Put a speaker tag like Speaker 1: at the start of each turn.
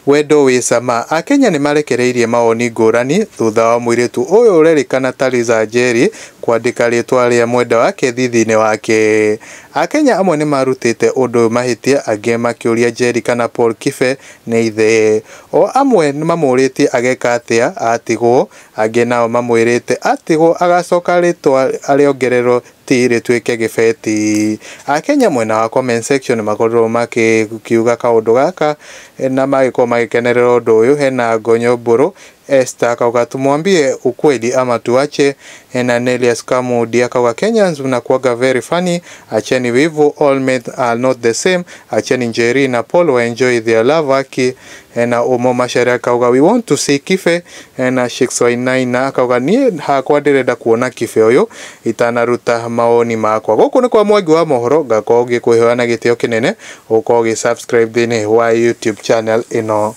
Speaker 1: Wendo wĩ cama. Akenya nĩ marekereirie mawoni ngũrani thutha wa mũirĩtu ũyũ ũrerĩkana ta Lizah Njeri kwandĩka rĩtwa rĩa mwendwa wake thithi-inĩ wake. Akenya amwe nĩ marutĩte ũndũ ũyũ mahĩtia, angĩ makĩũria Njeri kana Paul Kibe nĩ ithe. O amwe mamũrĩtie ageka atĩa atigwo, angĩ nao mamwĩrĩte atigwo agacoka rĩtwa rĩongererwo T rĩtuĩke gĩbeti. Akenya mwena wa comment section makorirwo makiuga kaũndũ gaka na magĩkorwo magĩkenerera ũndũ ũyũ. Hena Ngonyo Mbũrũ Esther akauga tumwambie ukweli ama tuache. Hena Nelias Kamudi akauga Kenyans mnakuwaga very funny, acheni wivu, all men are not the same, acheni Njeri na Paul wa enjoy their love aki. Hena Umo Macharia akauga we want to see Kibe. Hena Shix Wainaina akauga niĩ hakwa ndĩrenda kuona Kibe ũyũ itanaruta maoni makwa. Gũkũ nĩ kwa Mwangi wa mohoro, ngakorwo ngĩkũheana gĩtĩo kĩnene ũkorwo ũgĩ subscribe thĩinĩ wa YouTube channel ĩno.